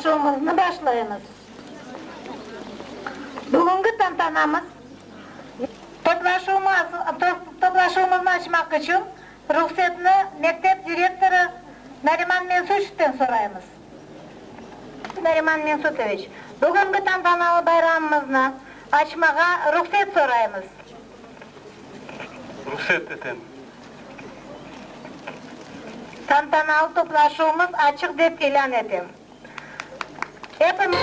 Toplaşuvımıznı başlaymız. Bugünki tantanamız toplaşuvımıznı açmaq içün ruhsetni mektep direktorı Nariman Mensutovden soraymız. Nariman Mensutoviç, bugünki tantanalı bayramımıznı açmağa ruhset soraymız. Ruhset etem. Tantanalı toplaşuvımız açıq dep ilân etem. Epimiz.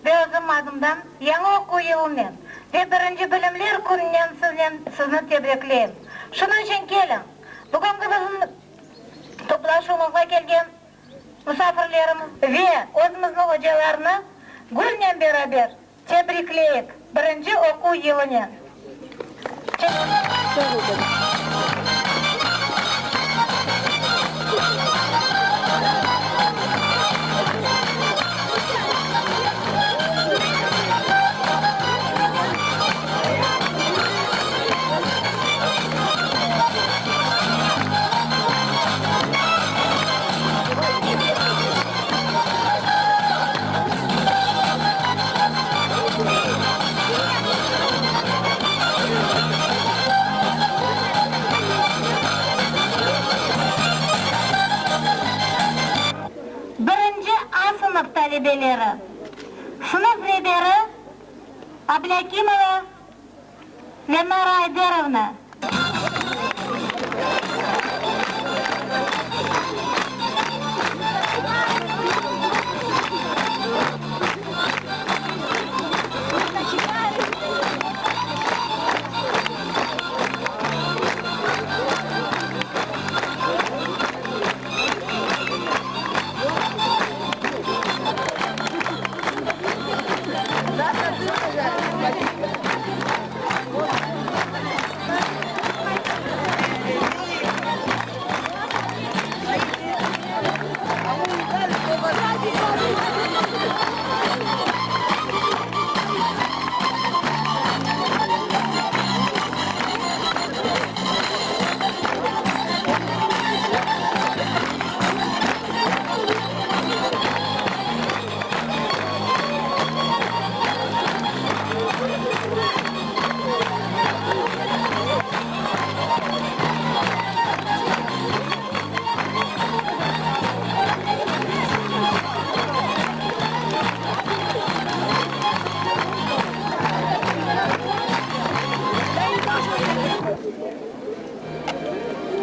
Ve özüm adımdan yañı oquv yılınen ve birinci bilimler kününen siznen sizni tebrikleyim. Şunıñ içün keliñ, bugünki bizim toplaşuvımızğa kelgen musafirlerimiz ve özümizniñ ocalarnı gülnen beraber tebrikleyik birinci oquv yılınen. Birinci A sınıf talebeleri, sınıf reberi Ablâkimova Lenara Ayderovna.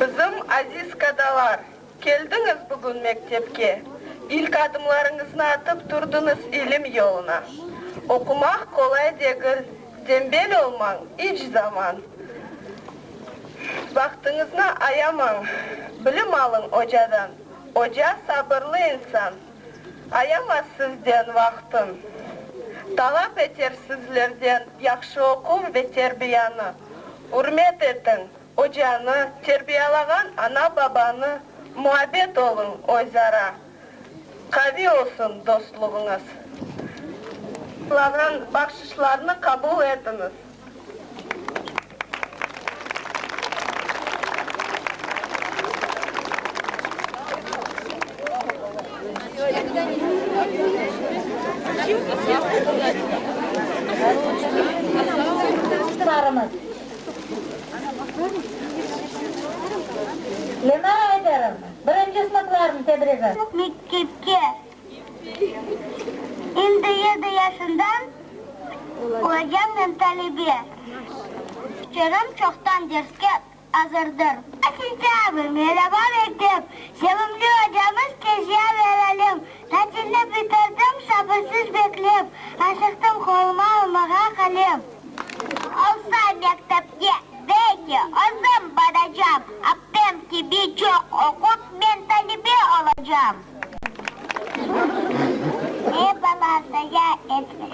Bizim aziz kadalar, keldiñiz bugün mektepke, İlk adımlarıñıznı atıp turdıñız ilim yoluna. Oqumaq qolay degil, tembel olmañ iç zaman. Vaqtıñıznı ayamañ, bilim alıñ ocadan. Oca sabırlı insan, ayamaz sizden vaqtın. Talap eter sizlerden yahşı oquv ve terbiyanı. Ürmet etiñ ocanı, terbiyalağan ana-babanı, muabbet oluñ özara. Qaviy olsun dostluğıñız. Lağan bahşışlarnı qabul etiñiz. Lemara Ayderova, birinci sınıflarnıñ tebrigi. Mektepke endi yedi yaşından olacam men talebe. Çerim çoqtan derske azırdır. Sentâbr, meraba mektep, sevimli ocamız Keziya Veralim. Tatilni bitirdim sabırsız beklep, aşıqtım qoluma almağa qalem. Olsa mektepke, belki, özüm baracam, aptem kibi çoq oqup men talebe olacam. Ne bala saya etme.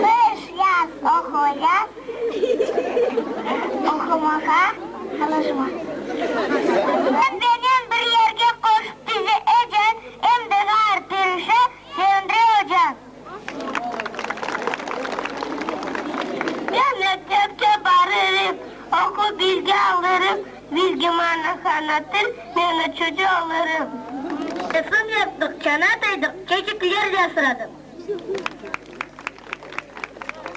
Qış, yaz oqu, yaz, oqumağa alışma. Sen benen bir yerge qoş bizi Ecen, em de ğar tırışa, sevindire ocañ. Men mektepke barırım, oqup bilgi alırım, Bilgi maña qanatır, men uçucı olurım. Resim yaptıq, çana taydıq, çeçekler yasradıq.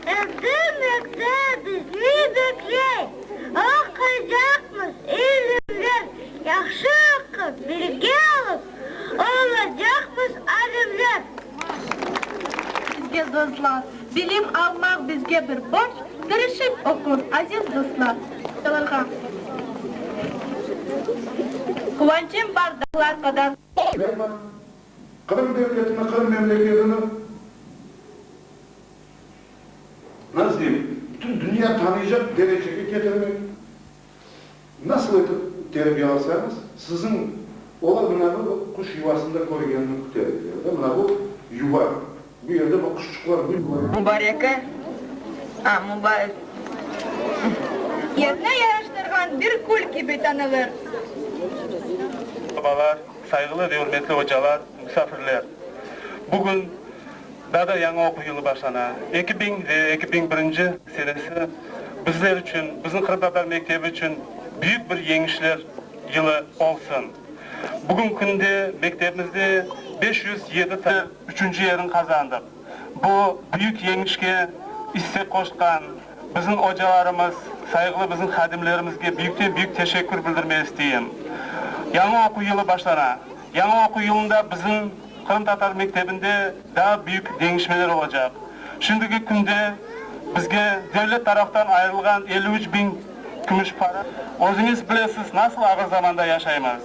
Endi mektep bizni bekley, oquycaqmız ilimler, yahşı oqup, bilgi alıp, olacaqmız alimler. Bizge dostlar, bilim almaq bizge bir borc, tırışıp oquñ, aziz dostlar. Ocalarğa quvançım bar dağlar qadar. Qırım devletini, Qırım memleketini, nasıl deyim, bütün dünya tanıycaq derecege ketirmek. Nasıl etip terbiyelasañız, siziñ, olar mına bu quş yuvasında körgenini küte ediler da, mına bu yuva, bu yerde bu quşçıqlar bu yuvada. Mubareke, a, muba. Yerni yaraştırğan bir kül kibi tanılır. Babalar, sayğılı ve ürmetli ocalar, musafirler! Bugün daa da yañı oquv yılı başlana. 2000 ve 2001-nci senesi bizler içün, bizim qırımtatar mektebi içün büyük bir yeñişler yılı olsun. Bugün künde mektebimizde 507 ta üçünci yerin qazandıq. Bu büyük yeñişke isse qoşqan bizim ocalarımız, sayğılı bizim hadimlerimizge büyükten-büyük teşekkür bildirmege isteyim. Yañı oquv yılı başlana. Yañı oquv yılında bizim qırımtatar mektebinde daa büyük deñişmeler olacaq. Şimdiki künde bizge devlet taraftan ayırılğan 53 biñ kümüş para. Özüñiz bilesiz, nasıl ağır zamanda yaşaymız.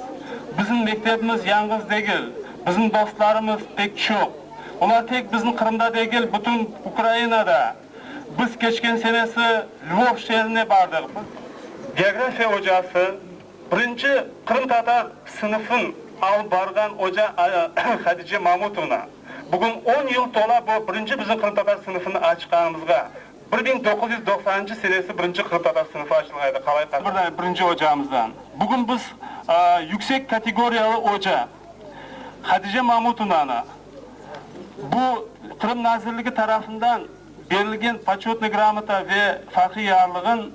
Bizim mektebimiz yañğız degil, bizim dostlarımız pek çoq. Olar tek bizim Qırımda degil, bütün Ukrainada. Biz keçken senesi Lvov şeerine bardıq. Geografiya ocası, birinci qırımtatar sınıfın alıp barğan oca Hadice Mamutovna. Bugün 10 yıl tola bu birinci bizim qırımtatar sınıfını açqanımızğa. 1990 senesi birinci qırımtatar sınıfı açılğan edi Qalay birinci ocamızdan. Bugün biz yüksek kategoriyalı oca Hadice Mamutovnanı bu Qırım Nazirligi tarafından berilgen почетный грамота ve fahriy yarlığın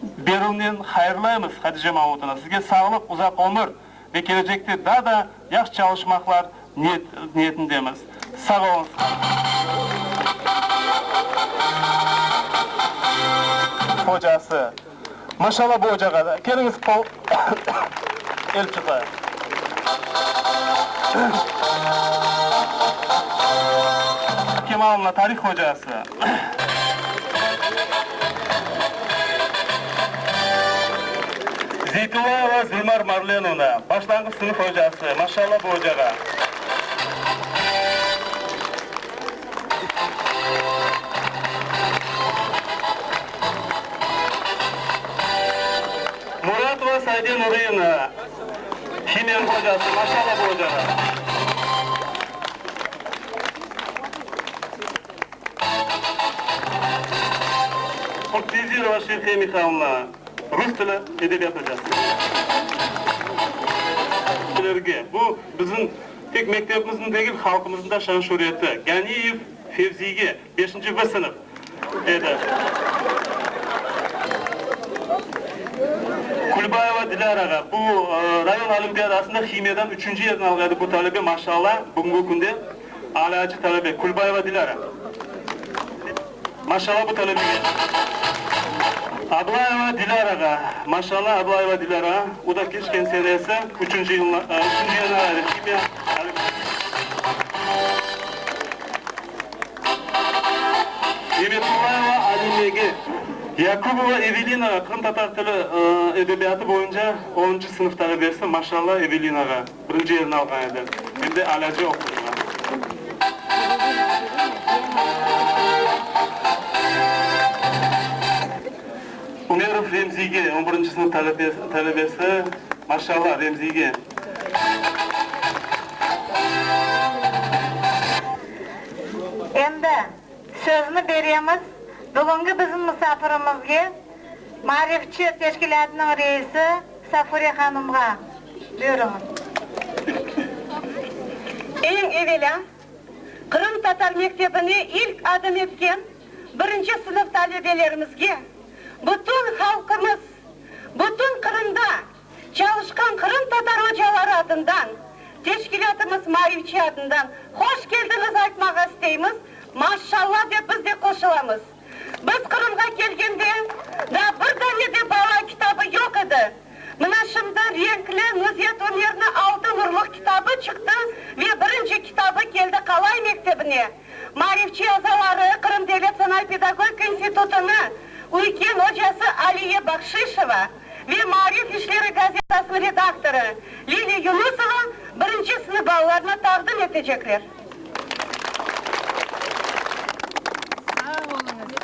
berüvnen hayırlaymız Hadice Mamutovna. Sizge sağlıq, uzaq ömür ve kelecekte daa da yahşı çalışmaqlar niyet, niyetindemiz. Sağ oluñız. Hocası. Maşallah bu ocağa da. Keliñiz qol el çıqayıq. Kemalovna tarih hocası. Zeytullayeva Zulmar Marlenovna, başlanğıç sınıf hocası. Maşallah bu ocağa. Muratova Sayde Nuriyevna, himiya hocası. Maşallah bu ocağa. Qurtnezirova Şevkiye Mihaylovna, rus tili edebiyat hocası. Bu bizim tek mektebimizniñ degil, halqımıznıñ da şan-şüreti. Ganiyev Fevziyge, beşinci V sınıf edi. Külbayeva Dilârağa, bu rayon olimpiadasında himiyadan üçünci yerni alğan edi bu talebe, maşallah, bugünki künde alâcı talebe, Külbayeva Dilâra. Maşallah bu talebege. Ablayeva Dilârağa, maşallah Ablayeva Dilârağa, o da keçken senesi üçünci yılnı, üçünci yerni alğan edi himiya Nimetullayeva Alimege, Yakubova Evelinağa, qırımtatar tili, edebiyatı boyunca onuncı sınıf talebesi, maşallah Evelinağa, birinci yerni alğan edi, em de alâcı oqucığa. Umerov Remzige, on birinci sınıf talebesi, maşallah Remzige. Endi sözni beremiz bugünki bizim musafirimizge, Maarifçi teşkilâtınıñ reisi Safure hanımğa. Buyurıñız. Eñ evelâ, qırımtatar mektebine ilk adım etken birinci sınıf talebelerimizge bütün halqımız, bütün Qırımda Çalışqan qırımtatar ocaları adından, teşkilâtımız Maarifçi adından hoş keldiñiz aytmağa isteymiz, maşşalla dep biz de qoşulamız. Biz Qırımğa kelgende daa bir dane de bala kitabı yoq edi. Mına şimdi renkli Nuzet Ümerni Altın urluq kitabı çıqtı ve birinci kitabı keldi Qalay mektebine. Maarifçi azaları Qırım devlet sanayı pedagogika institutını üyken ocası Aliye Bahşişova, ve Maarif işleri gazetasınıñ redaktorı Liliya Yunusova birinci sınıf balalarına taqdim etecekler. Sağ oluñız.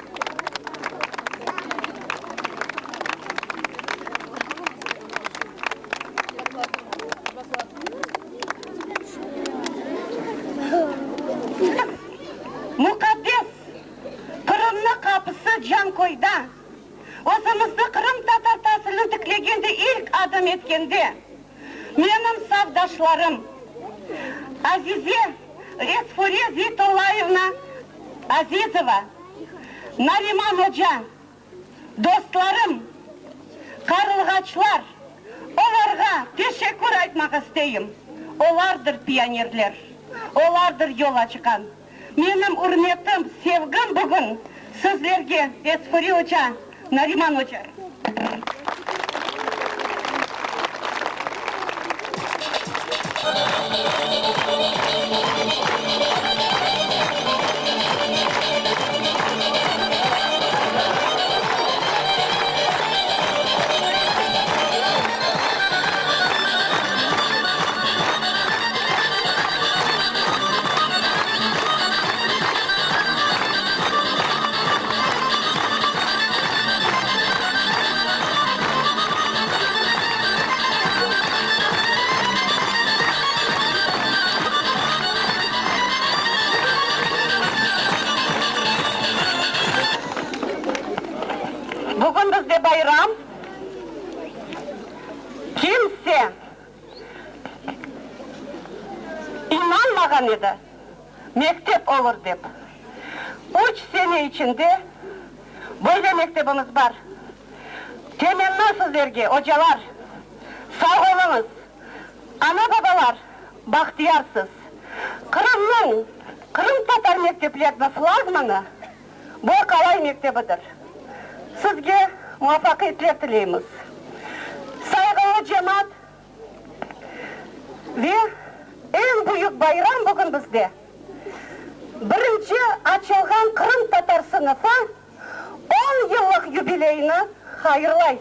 Muqaddes Qırımnıñ qapısı Cankoyda Özümizni qırımtatar tasilini tiklegende ilk adım etkende, menim safdaşlarım Azize Esfure Zeytullayevna Azizova, Nariman oca, dostlarım, qarılğaçlar, olarğa teşekkür aytmaq isteyim, olardır pionerler, olardır yol açqan. Menim ürmetim, sevgim bugün sizlerge, Esfuri oca, Nariman oca. Bugün bizde bayram. Kimse İnanmağan edi, mektep olur dep. Üç sene içinde böyle mektebimiz bar. Temenna sizlerge, ocalar, sağ oluñız, ana-babalar, bahtiyarsız. Qırımnıñ qırımtatar mektepleriniñ flagmanı bu Qalay mektebidir. Sizge muvafaqiyetler tileymiz. Sayğılı cemaat! Ve eñ büyük bayram bugün bizde, birinci açılğan qırımtatar sınıfı on yıllıq yubileyini hayırlay.